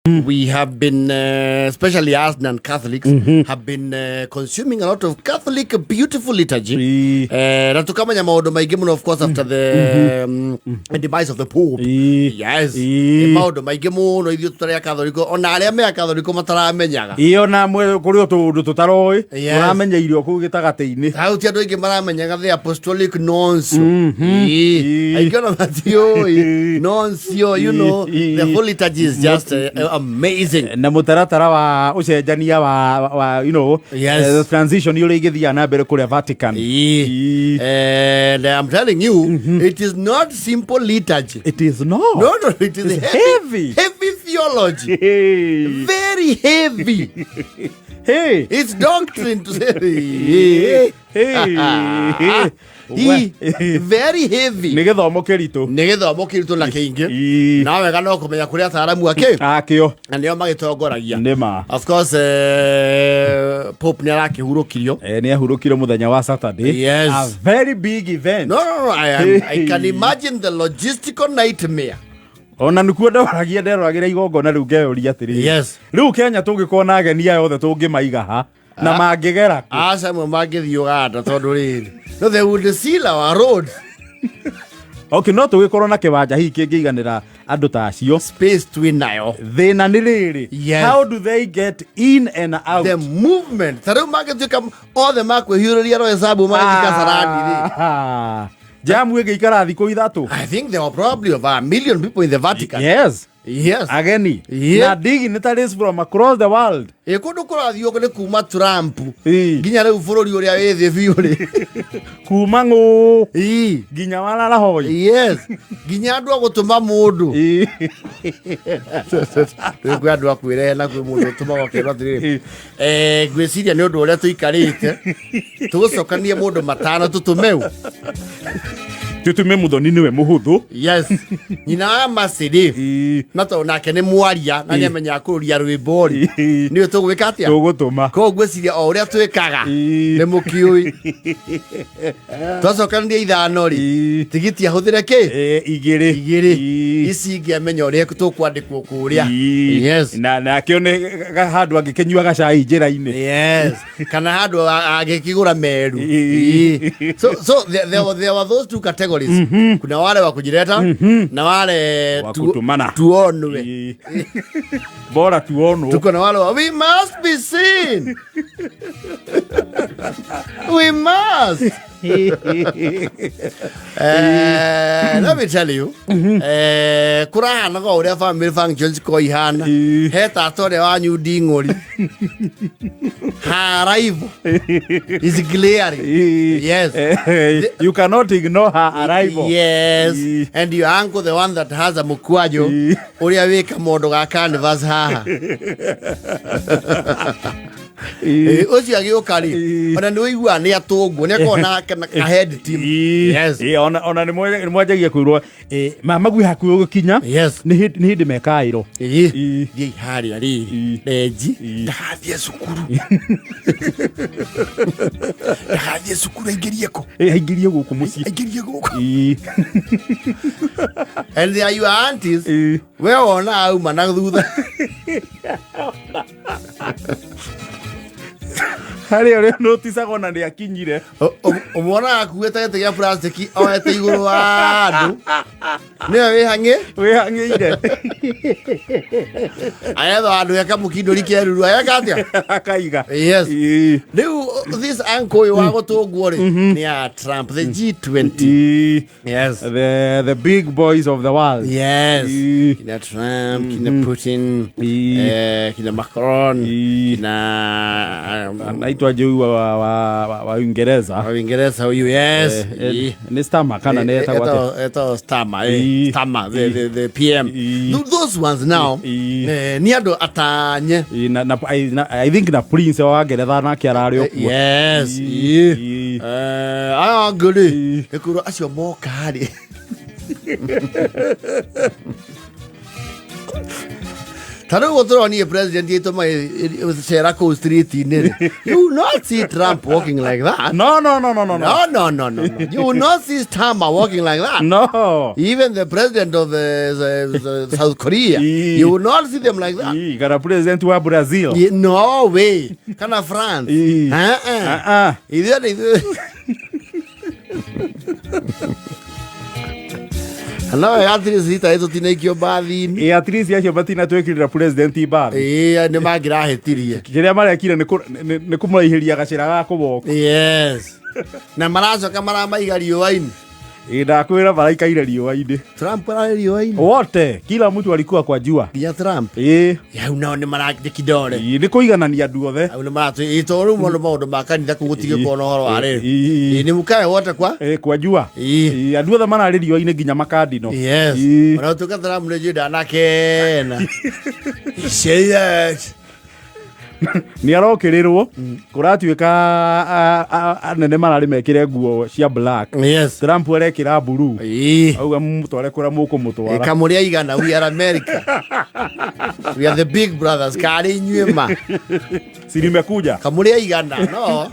We have been, especially us non-Catholics, have been consuming a lot of Catholic beautiful liturgy. Na tukamenya maũndũ maingĩ mũno, of course, after the demise of the Pope. Yes. Nĩ maũndũ maingĩ mũno ithuĩ tũtarĩ akatholiko, ona arĩa me akatholiko mataramenyaga. Iyo na mwe kũrĩ o tũũndũ tũtaroĩ. Ũramenya irio kũu gĩtagatĩ-inĩ. Hau ti andũ aingĩ maramenyaga the apostolic nuncio. Aingĩ ona matiũĩ nuncio. The whole liturgy is just amazing. Na mũtaratara wa ũcenjania wa transition ũrĩa igĩthiaga na mbere kũrĩa Vatican. And I'm telling you, it is not simple liturgy. It is not. No, it is It's heavy, heavy. Heavy theology. Hey. Very heavy. Hey. It's doctrine to say. Hey. Very heavy. Nĩ gĩthomo kĩritũ. Nĩ gĩthomo kĩritũ na kĩingĩ. Na wega no kũmenya kũrĩa ataaramu akĩ Akĩo. Na nĩo magĩtongoragia. Nĩ ma. Of course, Pope nĩ arakĩhurũkirio. Nĩ ahurũkire mũthenya wa Saturday. A very big event. No, I can imagine the logistical nightmare. Ona nĩkuo ndoragia nderoragĩra igongona rĩu ngeyũria atĩrĩrĩ, rĩu Kenya tũngĩkorwo na ageni aya othe tũngĩmaiga ha na mangĩgera kũ? Aca amwe mangĩthiĩ Uganda tondũ rĩrĩ, no, they would seal our road. Okay, no tũgĩkorwo na kĩwanja hihi kĩngĩiganĩra andũ ta acio. Space twĩ nayo. Thĩna nĩ rĩrĩ, how do they get in and out? The movement, ta rĩu mangĩtuĩka othe makwĩhiũrĩria Roysambu magĩthiĩ Kasarani rĩ, Ah, jamu ĩngĩikara thikũ 3. I think there were probably over a million people in the Vatican. Ageni na dignitaries from across the world. Ĩ kũndũ kũrathiĩ ũguo nĩ kuma Trump nginya rĩu bũrũri ũrĩa wĩ thĩ biũ rĩ. Kuma ng'ũ nginya wararahoi. Yes, nginya andũ a gũtũma mũndũ. Rĩu kwĩ andũ a kwĩrehe na kwĩ mũndũ ũtũmaga ũkerwo atĩrĩrĩ, ngwĩciria nĩ ũndũ ũrĩa tũikarĩte tũgũcokanie mũndũ matano tũtũmeu. Tũtũme Mũthoni nĩwe mũhũthũ. Yes, nyina wa Macĩrĩ. Na tondũ nake nĩ mwaria na nĩ amenyaga kũrũria rwĩmbo rĩ, nĩwe tũgwĩka atĩa? Tũgũtũma. Koguo ngwĩciria o ũrĩa twĩkaga nĩ mũkiũi twacokanĩria ithano rĩ, tigiti ahũthĩre kĩ? Igĩrĩ. Igĩrĩ. Ici ingĩ amenya ũrĩa tũkwandĩkwo kũrĩa. Na nakĩo nĩ handũ angĩkĩnyua gacai njĩra-inĩ. Yes, kana handũ angĩkĩgũra meru. So there were those two categories. Kuna wale wa kujileta na wale wa kutumana. Tuonwe. Bora tuonwo. Tuko na wale wa we must be seen, we must. Let me tell you, kũrahanaga o ũrĩa family functions ko ihana. He tata ũrĩa wanyu nding'ũri, her arrival is glaring. You cannot ignore her arrival. And your uncle, the one that has a mukwajo, ũrĩa wĩka mondo ga canvas haha. Ũcio agĩũka rĩ, ona nĩ ũiguaga nĩ atũngwo, nĩ akoragwo na ka head team. Ona nĩ mwanjagia kwĩrwo mama gwĩ hakuhĩ gũkinya. Nĩ hĩndĩ mekaĩrwo. Thiĩi harĩa rĩrĩ. Renji ndagathiĩ cukuru, ndagathiĩ cukuru, aingĩrie kũ? Aingĩrie gũkũ mũciĩ. Aingĩrie gũkũ. And they are your aunties. We wona auma na thutha. Harĩa ũrĩa noticaga ona nĩ akinyire. Ũmwonaga akuĩte gĩtĩ gĩa plastiki oete igũrũ wa andũ, nĩwe wĩ hang'ĩ. Wĩhang'ĩire. Aretha handũ he kamũkindũri keruru ageka atĩa? Akaiga. Rĩu this uncle ũyũ wa gũtũngwo rĩ, nĩ ya Trump, the G20. The big boys of the world. Kina Trump, kina Putin, kina Macron, kina anaitwa juu wa Uingereza. Wa Uingereza huyu, yes. Nĩ Starmer kana nĩ etagwo atĩa? Etagwo Starmer, Starmer, the PM. Those ones now, nĩ andũ atanye. Na, I think na Prince wa Ngeretha nake ararĩ o kuo. Aya angĩ rĩ, nĩ kwĩrwo acio moka rĩ, Ta rĩu gũtũronie president itũ magĩcera kũu street-inĩ rĩ, you will not see Trump walking like that. No, no, no, no, no, no. No, no, no, no, no. You will not see Starmer walking like that. No. Even the president of South Korea, you will not see them like that. Ii, kana president wa Brazil. No way. Kana France. Uh-uh. Ah, ah. Ithuĩ nĩ ithuĩ. No at least ita itũ tinaikio mbathi-inĩ. Ĩ, at least acio matinatwĩkĩrĩra president mbathi. Ĩĩ, nĩ mangĩrahĩtirie. Kĩrĩa marekire nĩ nĩ kũmũraihĩria gacĩra ga kũboko. Yes. Na maracoka maramaiga riũa-inĩ. Ĩ, ndakwĩra maraikaire riũa-inĩ. Trump ararĩ riũa-inĩ. Wote kila mtu alikuwa kwa jua. Nginya Trump. Ĩ. Hau nao nĩ marakĩ kidore. Ĩ, nĩ kũiganania andũ othe. Hau nĩ maratũ ĩ tondũ rĩu maũndũ maũndũ ma kanitha kũu gũtigĩkorwo na ũhoro wa rĩrĩ. Ĩ. Ĩ, nĩ mũkae wote kwa? Ĩ, kwa jua. Ĩ. Ĩ, andũ othe mararĩ riũa-inĩ nginya makandino. Yes. Ĩ. Ona ũtuĩka Trump nĩ njũĩ ndanakena. Say that. Nĩ arokĩrĩrwo kũratuĩka anene mararĩ mekĩre nguo cia black. Yes. Trump arekĩra blue. Ĩ. Auga mũtware kũrĩa mũkũmũtwara. Kamũrĩ aigana, we are America. We are the big brothers. Karĩ inyuĩ ma. Si nimekuja. Kamũrĩ aigana, no.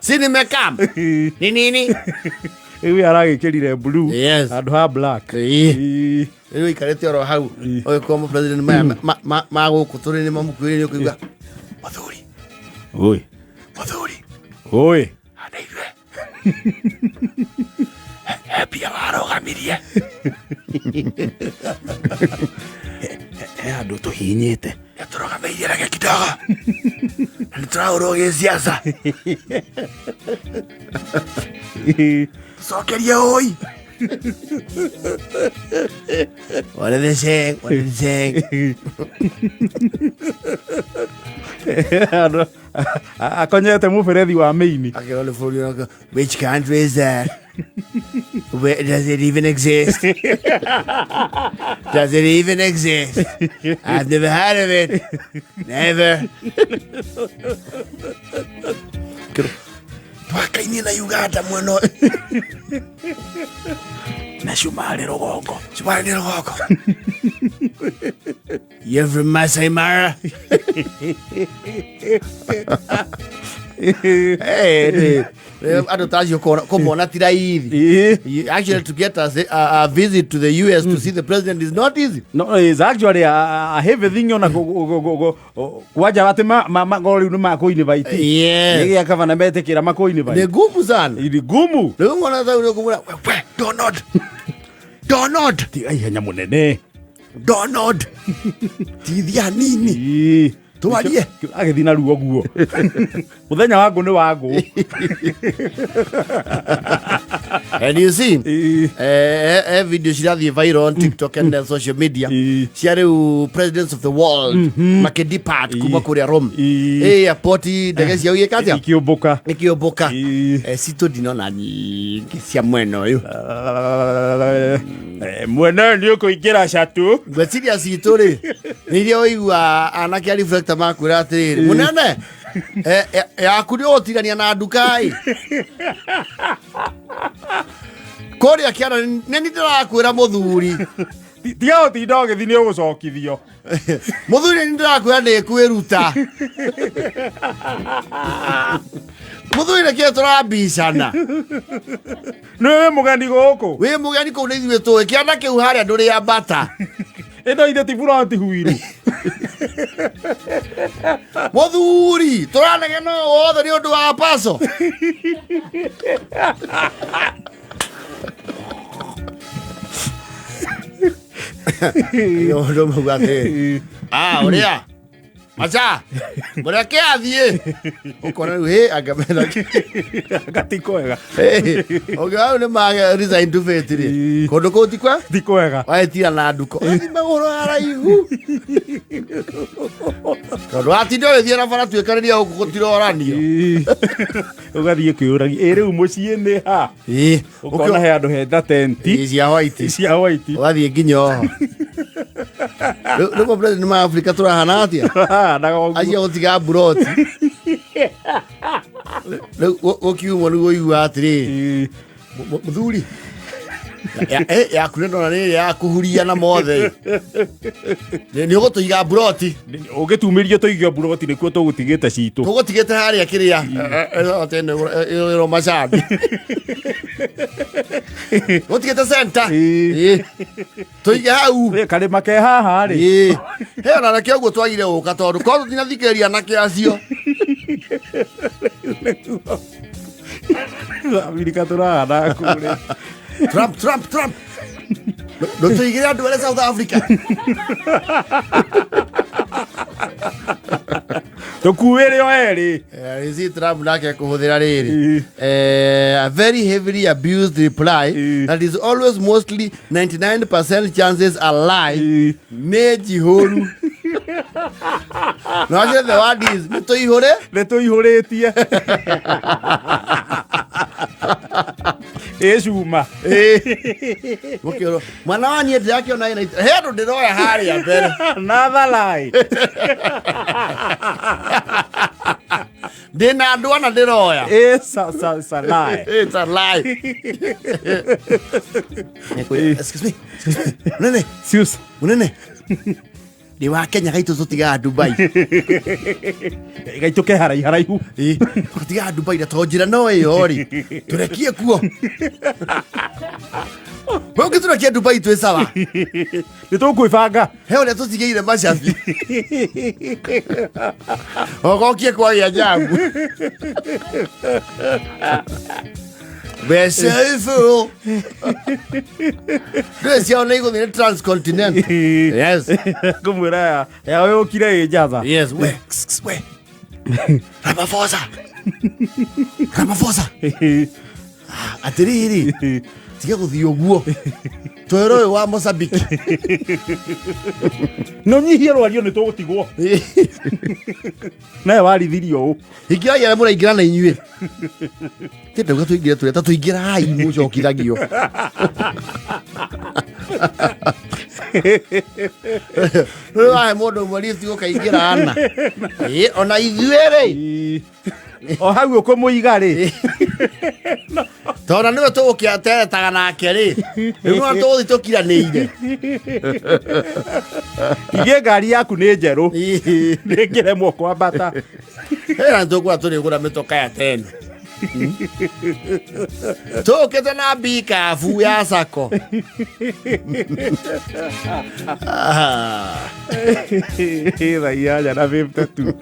Si nimekam. Ni nini? Rĩu aragĩkĩrire blue. Yes. Handũ ha black. Ĩ. Ĩ. Rĩu ikarĩte oro hau. Ũgĩkorwo ma president maya ma gũkũ tũrĩ nĩ mamũkuhĩrĩirie ũkĩigua mũthuri, Oi. mũthuri, Oi. handa ithuĩ. He mbia warũgamirie. He handũ tũhihinyĩte. Nĩtũrũgamĩirie reke kidogo. Na nĩtũrahũrwo gĩciaca. Cokerie ũi. What are they saying? What are they saying? Andũ- akonyete mũberethi wa mĩini. Akĩrwo nĩ bũrũri ũrĩkũ, which country is that? Where does it even exist? Does it even exist? I've never heard of it. Never. Twakainie na Uganda mwena ũyũ. Na cumarĩ rũgongo. Cumarĩ nĩ rũgongo. You're from Masai Mara? Hey, andũ ta acio kũmona ti raithi. Ĩ. Actually, to get us a visit to the US to see the president is not easy. No, it's actually a heavy thing ona kwanja atĩ ngoro rĩu nĩ makũ-invite. Yes. Nĩ gĩa kaba na metĩkĩra makũ-invite. Nĩ ngumu sana. Nĩ ngumu. Rĩu mwana thau nĩ ũkũmwĩra, we, we, Donald. Donald. Tiga ihenya mũnene. Donald. Tithia nini. Ĩ. Twarie. Agĩthiĩ na ruo guo. Mũthenya wa ngũ nĩ wa ngũ. And you see, Ĩ. video cirathiĩ viral on TikTok and social media Ĩ. cia rĩu presidents of the world makĩdepart kuma kũrĩa Rome. Ĩ. Airport ndege ciao igĩka atĩa? Ikĩũmbũka. Ikĩũmbũka. Ĩ. Citũ ndinona nyingĩ cia mwena ũyũ. Mwena ũyũ nĩ ũkũingĩra catu. Ngwĩciria citũ rĩ nĩ iria ũigua anake a reflector makwĩra atĩrĩrĩ, mũnene, yaku nĩ ũgũtigania na nduka ĩ. Kũrĩa kĩanda nĩ niĩ ndĩrakwĩra mũthuri. Tiga gũtinda ũgĩthiĩ nĩ ũgũcokithio. Mũthuri nĩ ndĩrakwĩra nĩ kwĩruta. Mũthuri nĩkĩo tũrambicana. Nĩ wĩ mũgeni gũkũ. Wĩ mũgeni kũu nĩ ithuĩ tũĩ. Kĩanda kĩu harĩa ndũrĩ ambata. Ĩno ithe ti buranti huiru. Mũthuri, tũranegena ũũ wothe nĩ ũndũ wa paso. Ũndũ mauga atĩrĩrĩ. Ũrĩa? Macha, mũreke athiĩ. Ũkona rĩu, hĩ, anga mena kĩ. Anga ti kwega. Hĩ, ũngĩona rĩu nĩ ma resign to fate rĩ. Ĩ. Kũndũ kũu ti kwa? Ti kwega. Waĩtira na nduko. Ũgathiĩ magũrũ haraihu. Tondũ watinda ũgĩthiĩ na bara tuĩkanĩria gũkũ gũtiroranio. Ĩ. Ũgathiĩ kwĩyũragia, ĩ rĩu mũciĩ nĩ ha? Ĩ. Ũkona he handũ heta tenti. Ĩ, cia white. Cia white. Ũgathiĩ nginya oho. Rĩu ma president ma Afrika tũrahana atĩa? Hahanaga ũguo. Acio gũtiga mburoti. Rĩu gũkiumwo nĩguo ũiguaga atĩrĩrĩ. Ĩ. Mũthuri. Yaku nĩ ndona nĩ ĩrĩa ya kũhuria na mothe. Nĩ ũgũtũiga mburoti. Ũngĩtumĩrio tũige mburoti nĩkuo tũgũtigĩte citũ. Tũgũtigĩte harĩa kĩrĩa ĩro macani. Gũtigĩte center. Ĩĩ. Ĩĩ. Tũige hau. Ĩ, karĩma ke haha rĩ. Ĩĩ. He ona nakĩo ũguo twagire gũka tondũ korwo tũtinathikĩrĩria anake acio. Amerika tũrahana kũrĩa. Trump, Trump, Trump. Ndũtũigĩre andũ arĩa South Africa. Tũkuĩre o erĩ. Isi Trump nake kũhũthĩra rĩrĩ. Ĩĩ. A very heavily abused reply Ĩĩ. that is always mostly 99% chances a lie. Ĩĩ. Nĩ njihũru. No actually the word is nĩ tũihũre. Nĩ tũihũrĩtie. Ĩ cuma. Mũkĩũrwo mwana wa niĩ ndĩrakĩona ĩna he andũ ndĩroya harĩa mbere. Another lie. Ndĩna andũ ana ndĩroya. Ĩ sa sa sa lie. It's a lie. Excuse me. Excuse me. Munene, Sius. munene. Ndĩ wa Kenya gaitũ tũtigaga Dubai. Gaitũ ke haraihu haraihu. Ĩ, tũtigaga Dubai na to njĩra no ĩyo rĩ. Tũrekie kuo. We ũngĩtũrekia Dubai twĩ sawa. Nĩ tũkwĩbanga. He ũrĩa tũtigĩire macabi. Ogokie kwagĩa njamu. Mbeca ibũ. Ndũĩ ciao nĩ igũthiĩ nĩ transcontinental. Yes. Ngũmwĩra ya yawe ũkire ĩ njatha. Yes, we, kss, kss, we. Ramaphosa. Ramaphosa. Atĩrĩrĩ, tiga gũthiĩ ũguo. Twĩra ũyũ wa Mozambique. No nyihie rwario nĩ tũgũtigwo. Nawe warithirio ũũ. Ingĩrai arĩa mũraingĩra na inyuĩ. Ti ndauga tũingĩre tũrĩa ta tũingĩrai mũcokithagio. Rĩu wahe mũndũ ũmwe lift ũkaingĩra ana. Ĩ, ona ithuĩ rĩ. Ĩ. O hau ũkũmũiga rĩ. Tondũ nĩwe tũgũkĩateretaga nake rĩ. Rĩu no tũgũthiĩ tũkiranĩire. Igĩ ngari yaku nĩ njerũ. Ĩ. Ndĩngĩremwo kwambata. Hera nĩtũkũra tũrĩgũra mĩtoka ya tene. Tũkĩte na mbikabu ya sako. Ah. Thaa 8:52.